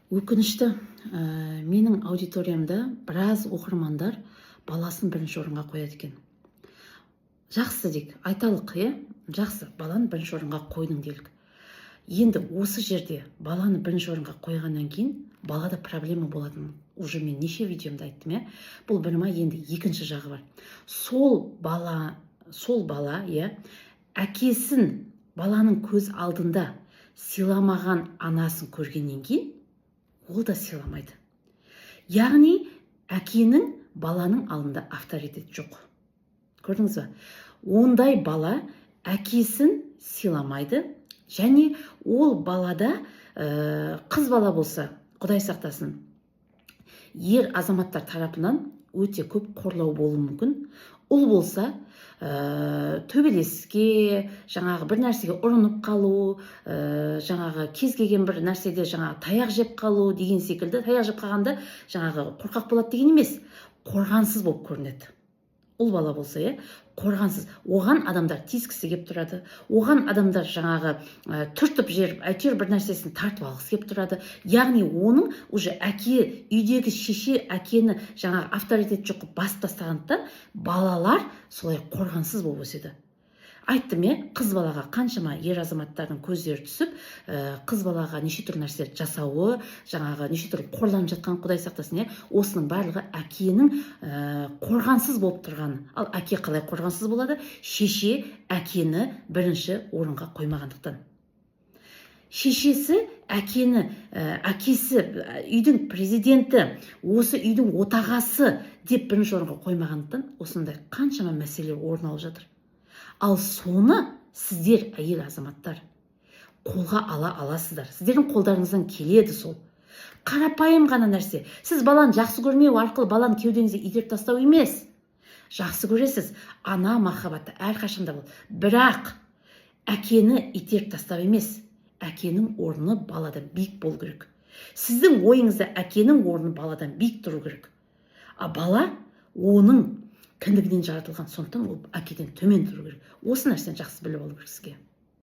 Өкінішті, менің аудиториямда біраз оқырмандар баласын бірінші орынға қояды екен. Жақсы дейік, айталық, иә, жақсы, баланы бірінші орынға қойдың делік. Енді осы жерде баланы бірінші орынға қойғаннан кейін балада проблема болатын, уже мен неше видеомда айттым, иә. Бұл бір ма, енді екінші жағы бар. Сол бала, иә, әкесін баланың көз алдында сыйламаған анасын көргеннен кейін ол да сыйламайды. Яғни әкенің баланың алдында авторитет жоқ, көрдіңіз ба? Ондай бала әкесін сыйламайды және ол балада, қыз бала болса, құдай сақтасын, ер азаматтар тарапынан өте көп қорлау болуы мүмкін. Ұл болса, төбелеске, жаңағы бір нәрсеге ұрынып қалу, жаңағы кез келген бір нәрседе жаңағы таяқ жеп қалу деген секілді. Таяқ жеп қалғанда жаңағы қорқақ болады деген емес, қорғансыз болып көрінеді. Ұл бала болса, иә, қорғансыз, оған адамдар тиіскісі келіп тұрады, оған адамдар жаңағы түртіп жіберіп, әйтеуір бір нәрсесін тартып алғысы келіп тұрады. Яғни оның уже әке, үйдегі шеше әкені жаңағы авторитет жоқ қылып басып тастағандықтан, балалар солай қорғансыз болып өседі. Айттым, иә, қыз балаға қаншама ер азаматтардың көздері түсіп, қыз балаға неше түрлі нәрселер жасауы, жаңағы неше түрлі қорланып жатқан, құдай сақтасын, иә. Осының барлығы әкенің қорғансыз болып тұрғаны. Ал әке қалай қорғансыз болады? Шеше әкені бірінші орынға қоймағандықтан. Шешесі әкені, әкесі үйдің президенті, осы үйдің отағасы деп бірінші орынға қоймағандықтан, осындай қаншама мәселелер орын алып жатыр. Ал соны сіздер, әйел азаматтар, қолға ала аласыздар, сіздердің қолдарыңыздан келеді. Сол қарапайым ғана нәрсе. Сіз баланы жақсы көрмеу арқылы баланы кеудеңізге итеріп тастау емес. Жақсы көресіз, ана махаббаты әрқашанда болады, бірақ әкені итеріп тастап емес. Әкенің орны баладан биік болу керек. Сіздің ойыңызда әкенің орны баладан биік тұру керек. А бала оның кіндігінен жаратылған, сондықтан ол әкеден төмен тұру керек. Осы нәрсені жақсы біліп алу керек сізге.